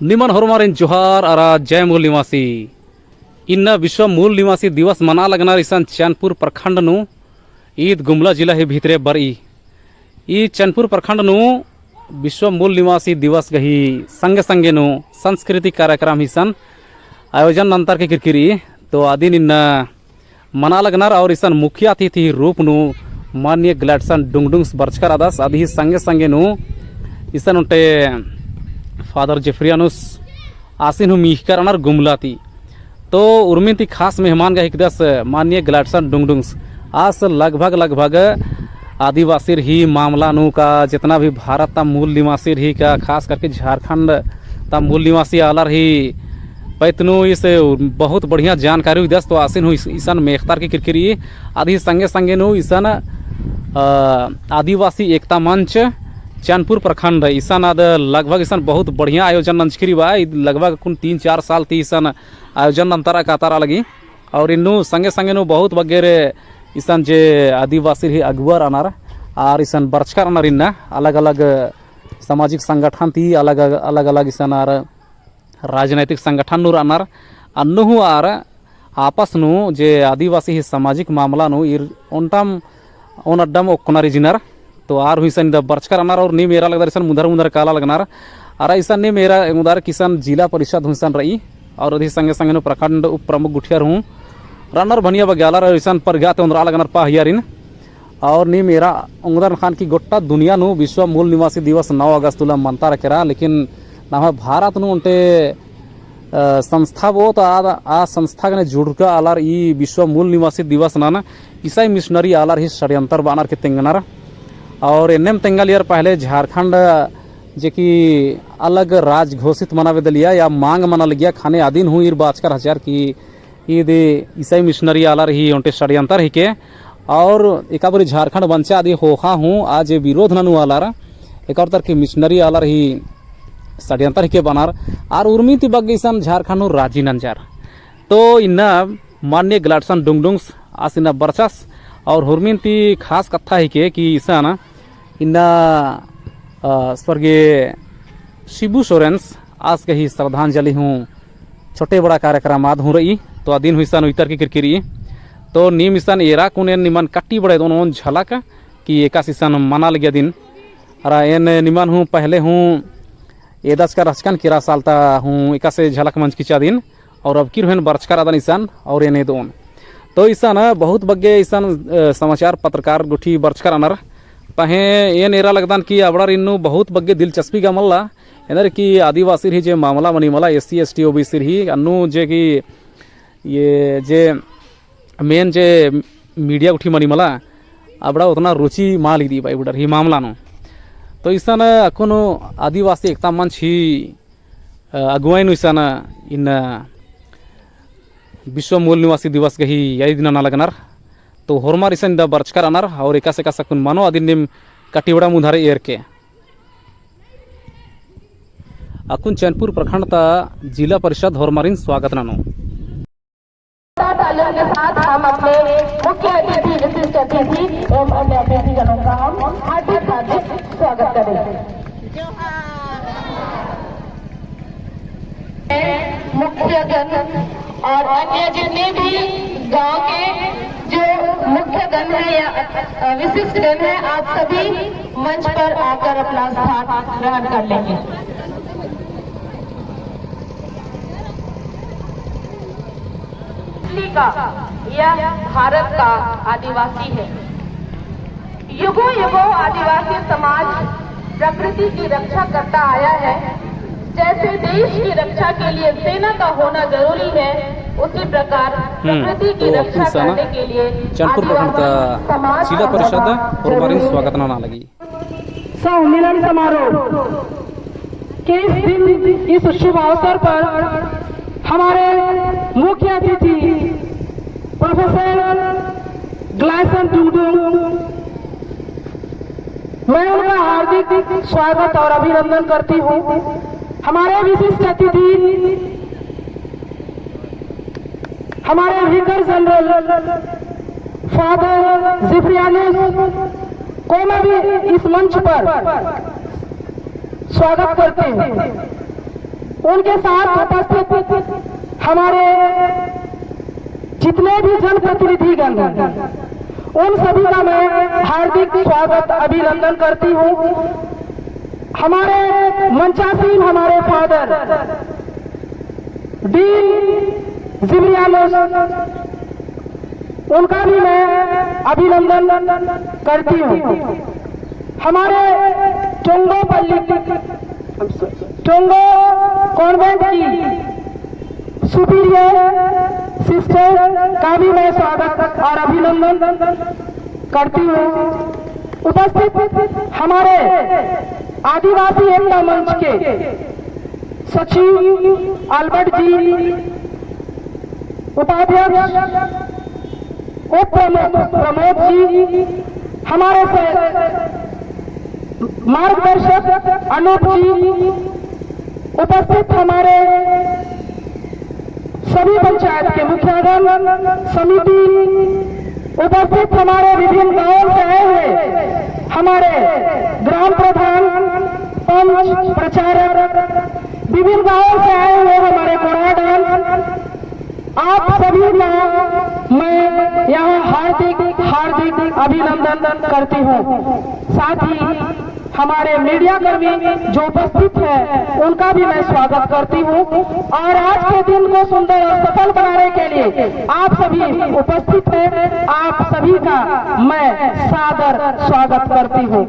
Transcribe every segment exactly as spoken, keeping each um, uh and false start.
निमन होरमारिन जोहार अरा जय मूल निवासी। इन्ना विश्व मूल निवासी दिवस मना लगनर इसन चैनपुर प्रखंड नू, ईद गुमला जिला ही भीतरे बरई। ई चैनपुर प्रखंड नू विश्व मूल निवासी दिवस गही संगे संगे नू सांस्कृतिक कार्यक्रम इसन आयोजन नंतर के किरकिरी। तो अदिन इन्ना मना लगनर और इसन मुख्य अतिथि रूप नू माननीय ग्लैडसन डुंगडुंग्स बरचकर रअदस। अदही संगे संगे नू इसन ओन्टे फादर जेफरियानुस आसिन हूँ मीख़कर रअनर गुमला ती। तो उर्मिन ती खास मेहमान गा हिकदस माननीय ग्लैडसन डुंगडुंग्स। आस लगभग लगभग आदिवासिर ही मामला नू का, जितना भी भारत ता मूल निवासिर ही का, खास करके झारखंड ता मूल निवासी आलर ही पैत नू इस बहुत बढ़िया जानकारी उइदस। तो आसिन हूँ इस-, इसन मेख़तार की किरकिरी। अदही संगे संगे नू इसन, अ, आदिवासी एकता मंच चैनपुर प्रखंड इसन आद लगभग इसन बहुत बढ़िया आयोजन नंजकी रई बा। इद लगभग कुन तीन चार साल ती इसन आयोजन नंतर कातारा लगी। और इन्नू संगे संगे नू बहुत बग्गेर इसन जे आदिवासी ही अगुवर रअनर आर इसन बरचकर रअनर इन्ना अलग अलग सामाजिक संगठन ती अलग, अलग अलग इसन आर राजनैतिक संगठन नू रअनर। अन्नु हूँ आर आपस नू जे आदिवासी ही सामाजिक मामला नू ईर ओन्टम ओन अड्डम ओक्कनर इजनर। तो आर हूँ इसन इदा बरचकर रअनर और नीम एरा लगदर इसन मुदर मुदर काला लगनर। अरा इसन नीम एरा एंगुदर कि इसन जिला परिषद हूँ इसन रई और अदही संगे संगे नू प्रखंड उप प्रमुख गुठियर हूँ रअनर भनिया बग्गे आलर और इसन परगा ती ओन्दरा लगनर पा हियारिन। और नीम एरा ओंगदर ख़ान कि गोट्टा दुनिया नू विश्व मूल निवासी दिवस नौ अगस्त उल्ला मनतारआ केरा, लेकिन नम्है भारत नू ओन्टे, अ, संस्था बओत आ, आ संस्था गने जुड़का आलर ई विश्व मूल निवासी दिवस नन ईसाई मिशनरी आलर ही षड्यंत्र बअनर के तेंगनर। और एन्नेम तेंगालियर पहले झारखंड जे कि अलग राज घोषित मना बेदलिया या मांग मना लगिया ख़ने अदिन हूँ ईर बाचकर रहचर कि ईद ईसाई मिशनरी आलर ही ओन्टे षड्यंत्र हिके। और एका बारी झारखंड बंचा अदी ख़ोख़ा हूँ आ जे विरोध ननू आलर एका तरह के मिशनरी आलर ही षड्यंत्र हिके बअनर। आर उर्मी ती बग्गे इसन झारखंड नू राजी नंजर। तो इन्ना माननीय ग्लैडसन डुंगडुंग्स आस इन्ना बरचस और हुरमिन ती खास कत्था हिके कि इसन इन्ना, अ, स्वर्गीय शिबू सोरेन्स आस गही श्रद्धांजलि हूँ छोटे बड़ा कार्यक्रम आद हूँ रई। तो अदिन हूँ इसन उइतर की किरकिरी। तो नीम इसन एरा कुन एन निमन कट्टी बड़ा एदोन ओन झलक कि एकासे इसन मना लगिया अदिन। अरा एन निमन हूँ पहले हूँ एदचका रहचकन केरा साल ता हूँ एकासे झलक मंजकी चादिन। और अबकिर हूँ एन बरचका रअदन इसन और एन एदोन। तो इसन बहुत बग्गे इसन, अ, समाचार पत्रकार गुट्ठी बरचका रअनर। पहें एन एरा लगदन कि अबड़ारिन नू बहुत बग्गे दिलचस्पी गा मल्ला। एन्देर कि आदिवासिर ही जे मामला मनी मला, SC, ST, OBC ही, अन्नू जे कि ये जे main जे media गुट्ठी मनी मला, अबड़ा ओतना रुचि मल इदी बा एबड़र ही मामला नू। तो इसन अक्कुन आदिवासी एकता मंच ही अ, अगुवाई नू इसन इन्ना विश्व मूल निवासी दिवस गही याद नना लगनर। तो होरमर इसन इदा बरचका रअनर और एकासे एकासे अक्कुन मनो अदिन नीम कट्टी बड़ा मुधारे एरके। अक्कुन चैनपुर प्रखंड ता जिला परिषद होरमारिन स्वागत ननो। तालियों के साथ हम अपने मुख्य अतिथि, विशिष्ट अतिथि एवं अन्य अतिथि जनों का हम हार्दिक हार्दिक स्वागत करें। मुख्य गण और अन्य जितने भी गांव के जो मुख्य गण हैं या, अ, विशिष्ट गण हैं, आप सभी मंच पर आकर अपना स्थान ग्रहण कर लेंगे। का, यह भारत का आदिवासी है। युगों युगों आदिवासी समाज प्रकृति की रक्षा करता आया है। जैसे देश की रक्षा के लिए सेना का होना जरूरी है, उसी प्रकार हम्म, प्रकृति की तो रक्षा करने के लिए चैनपुर प्रखंड ता जिला परिषद होरमारिन स्वागत नना लगी। सम्मिलन समारोह के इस दिन, इस शुभ अवसर पर हमारे मुख्य अतिथि प्रोफेसर ग्लायसन डुंगडुंग, मैं उनका हार्दिक स्वागत और अभिनंदन करती हूँ। हमारे विशिष्ट अतिथि हमारे विकर जनरल फादर जिफ्रियानुस को मैं भी इस मंच पर स्वागत करती हूँ। उनके साथ उपस्थित हमारे जितने भी जनप्रतिनिधिगण हैं, उन सभी का मैं हार्दिक स्वागत, अभिनंदन करती हूँ। हमारे मंचासीन, हमारे फादर डीन जिब्रियानुस, उनका भी मैं अभिनंदन करती हूँ। हमारे टोंगो पल्ली, टोंगो कॉन्वेंट की सुपीरियर सिस्टर का भी मैं स्वागत और अभिनंदन करती हूँ। उपस्थित हमारे आदिवासी एकता मंच के सचिव अल्बर्ट जी, उपाध्यक्ष उप प्रमुख प्रमोद जी, हमारे से मार्गदर्शक अनूप जी, उपस्थित हमारे सभी पंचायत के मुखियागण, समिति, उपस्थित हमारे विभिन्न गांवों से आए हुए हमारे ग्राम प्रधान, पंच, प्रचारक, विभिन्न गांवों से आए हुए हमारे कोड़ा डांस, आप सभी का मैं यहाँ हार्दिक, हार्दिक अभिनंदन करती हूँ। साथ ही हमारे मीडिया कर्मी जो उपस्थित हैं, उनका भी मैं स्वागत करती हूँ। और आज के दिन को सुंदर और सफल बनाने के लिए आप सभी उपस्थित हैं, आप सभी का मैं सादर स्वागत करती हूँ।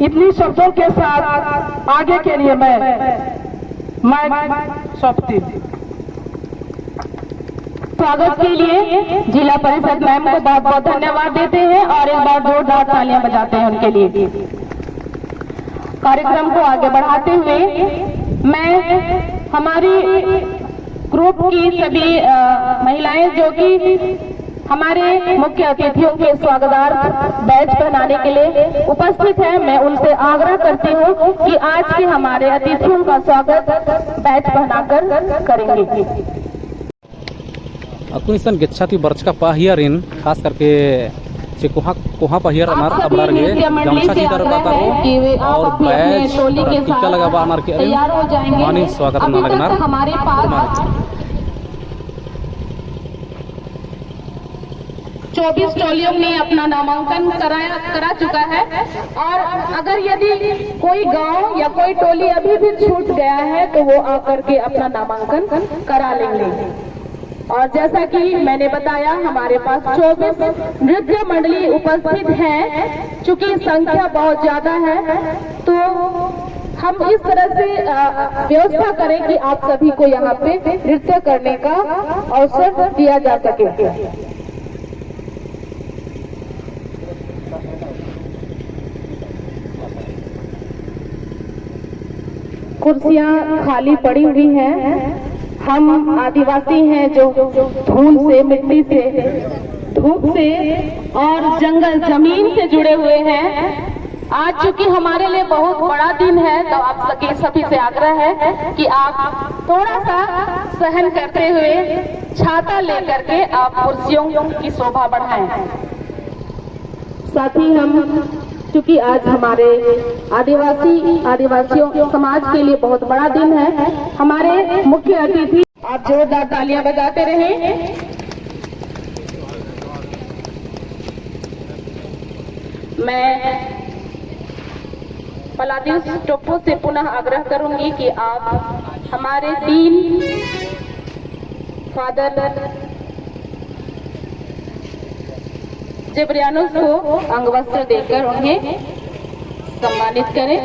इतनी शब्दों के साथ आगे के लिए मैं माइक सौंपती हूँ। स्वागत के लिए जिला परिषद मैम को बहुत बहुत धन्यवाद देते हैं और एक बार जोरदार तालियां बजाते हैं उनके लिए। कार्यक्रम को आगे बढ़ाते हुए मैं हमारी ग्रुप की सभी, अ, महिलाएं जो कि हमारे मुख्य अतिथियों के स्वागतार्थ बैच पहनाने के लिए उपस्थित हैं, मैं उनसे आग्रह करती हूँ कि आज के हमारे अतिथियों का स्वागत बैच पहनाकर करेंगे। अक्कुन इसन गेच्छा ती बरचका पा हियारिन, खास करके जे कोहाँ, कोहाँ पा हियार अनार अबड़ार गे गमछा चितारका तारो और बैच टीका लगाबआ अनार के अरिन मानिम स्वागत नना लगनर। चौबीस टोलियों ने अपना नामांकन कराया, करा चुका है। और अगर यदि कोई गांव या कोई टोली अभी भी छूट गया है, तो वो आकर के अपना नामांकन करा लेंगे। और जैसा कि मैंने बताया, हमारे पास चौबीस नृत्य मंडली उपस्थित हैं। चूंकि संख्या बहुत ज्यादा है, तो हम इस तरह से, अ, व्यवस्था करें कि आप सभी को यहाँ पे नृत्य करने का अवसर दिया जा सके। कुर्सियां खाली पड़ी हुई हैं। हम आदिवासी हैं जो धूल से, मिट्टी से, धूप से और जंगल जमीन से जुड़े हुए हैं। आज चूंकि हमारे लिए बहुत बड़ा दिन है, तो आप सभी, सभी से आग्रह है कि आप थोड़ा सा सहन करते हुए छाता लेकर के आप कुर्सियों की शोभा बढ़ाएं। साथ ही हम, चूंकि आज हमारे आदिवासी, आदिवासियों समाज के लिए बहुत बड़ा दिन है, हमारे मुख्य अतिथि, आप जोरदार तालियां बजाते रहें। मैं पलादियुस टोप्पो से पुनः आग्रह करूंगी कि आप हमारे तीन फादर जेब्रियानुस को अंगवस्त्र देकर उन्हें सम्मानित करें।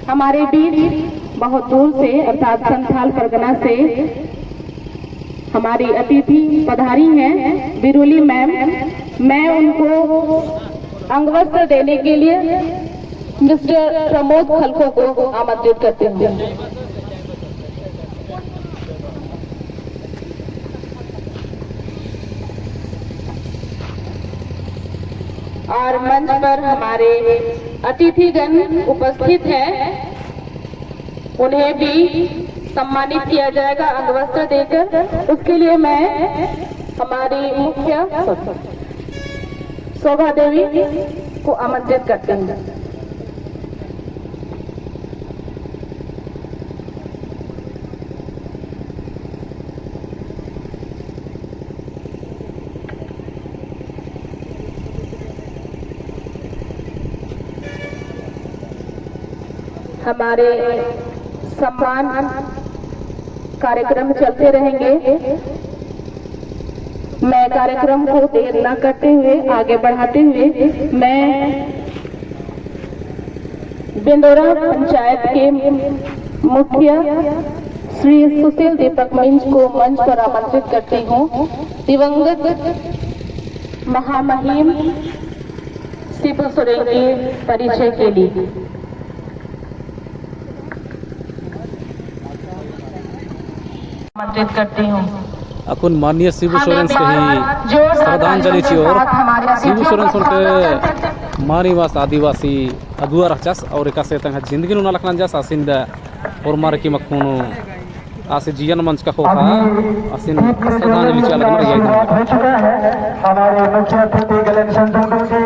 हमारे बीच बहुत दूर से अर्थात संथाल परगना से हमारी अतिथि पधारी हैं बिरुली मैम। मैं उनको अंगवस्त्र देने के लिए मिस्टर प्रमोद खलखो को आमंत्रित करती हूँ। और मंच पर हमारे अतिथिगण उपस्थित हैं, उन्हें भी सम्मानित किया जाएगा अंगवस्त्र देकर। उसके लिए मैं हमारी मुख्य शोभा देवी को आमंत्रित करते हैं। हमारे सम्मान कार्यक्रम चलते रहेंगे। मैं कार्यक्रम को देर न करते हुए, आगे बढ़ाते हुए, मैं बेंदौरा पंचायत के मुखिया श्री सुशील दीपक मिंज को मंच पर आमंत्रित करती हूँ। दिवंगत महामहिम शिबू सोरेन के परिचय के लिए आमंत्रित करती हूँ। अक्कुन माननीय शिबू सोरेन गही श्रद्धांजलि चिओर। शिबू सोरेन ओन्टे मानिमस आदिवासी अगुवा रहचस और एकासे तंग्है जिंदगी नू नलख नंजस। आसिन द ओर्मर की मखमोनो आसे जियन मंजका ख़ोख़ा आसिन श्रद्धांजलि चिआ लगनर। यही दिन हो चुका है। हमारे मुख्य अतिथि गलेन संजोगम जी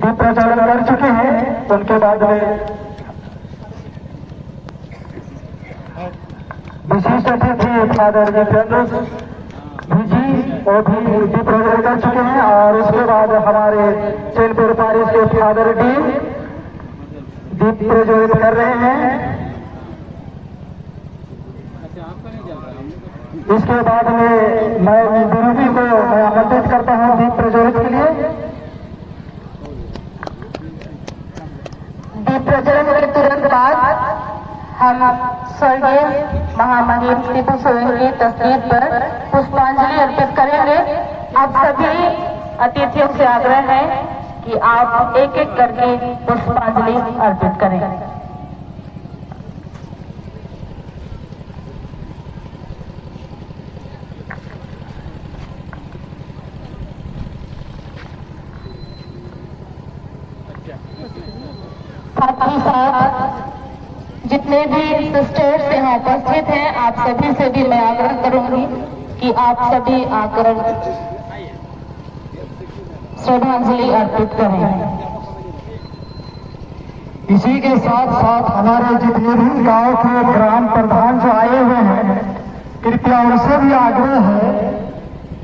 दीप प्रज्वलन कर चुके हैं। उनके बाद में विशिष्ट अतिथि फादर जितेंद्र जी, वो भी दीप प्रज्वलन कर चुके हैं और उसके बाद हमारे चैनपुर पारिश के फादर डी दीप प्रज्वलित कर रहे हैं। इसके बाद में मैं विरोधी को मैं आमंत्रित करता हूँ दीप प्रज्वलित के लिए। दीप प्रज्वलन के तुरंत बाद हम स्वर्गीय महामहिम शिबू सोरेन की तस्वीर पर पुष्पांजलि अर्पित करेंगे। आप सभी अतिथियों से आग्रह है कि आप एक-एक करके पुष्पांजलि अर्पित करें। साथ ही साथ जितने भी sisters यहाँ उपस्थित हैं, आप सभी से भी मैं आग्रह करूंगी कि आप सभी आकर श्रद्धांजलि अर्पित करें। इसी के साथ साथ हमारे जितने भी गांव के ग्राम प्रधान जो आए हुए हैं, कृपया उनसे भी आग्रह है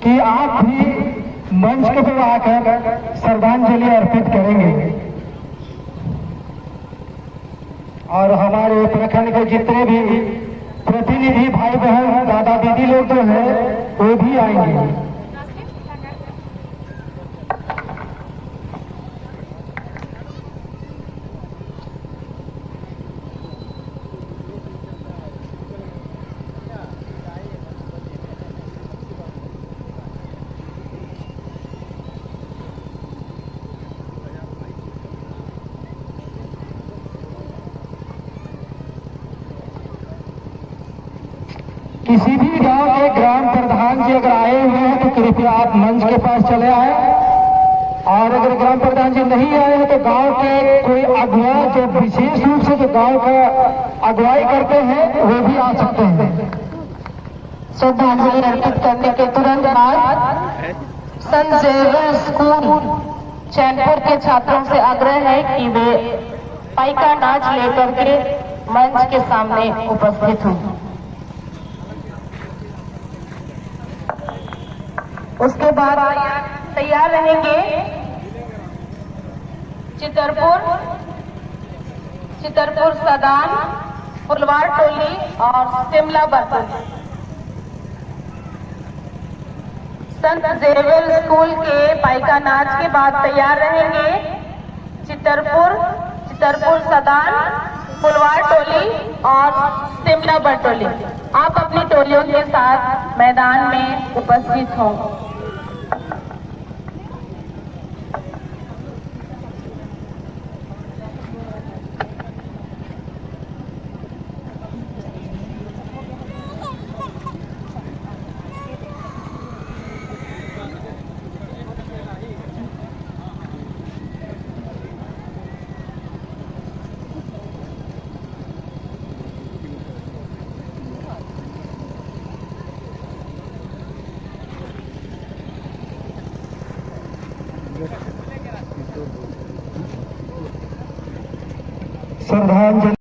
कि आप भी मंच के पर आकर श्रद्धांजलि अर्पित करेंगे। और हमारे प्रखंड के जितने भी प्रतिनिधि भाई बहन, दादा दीदी लोग जो हैं, वो भी आएंगे। किसी भी गांव के ग्राम प्रधान जी अगर आए हुए हैं तो कृपया आप मंच के पास चले आए। और अगर ग्राम प्रधान जी नहीं आए हैं तो गांव के कोई अगुवा जो विशेष रूप से जो गांव का अगुवाई करते हैं वो भी आ सकते हैं। श्रद्धांजलि अर्पित करने के तुरंत बाद संत जेवियर स्कूल चैनपुर के छात्रों से आग्रह है कि वे पाइका नाच लेकर के मंच के सामने उपस्थित हों। उसके बाद तैयार रहेंगे चितरपुर, चितरपुर सदान, फुलवार टोली और सिमला बरटोली। संत जेवियर स्कूल के पाइका नाच के बाद तैयार रहेंगे चितरपुर, चितरपुर सदान, फुलवार टोली और सिमला बरटोली। आप अपनी टोलियों के साथ मैदान में उपस्थित हों। श्रद्धांजलि।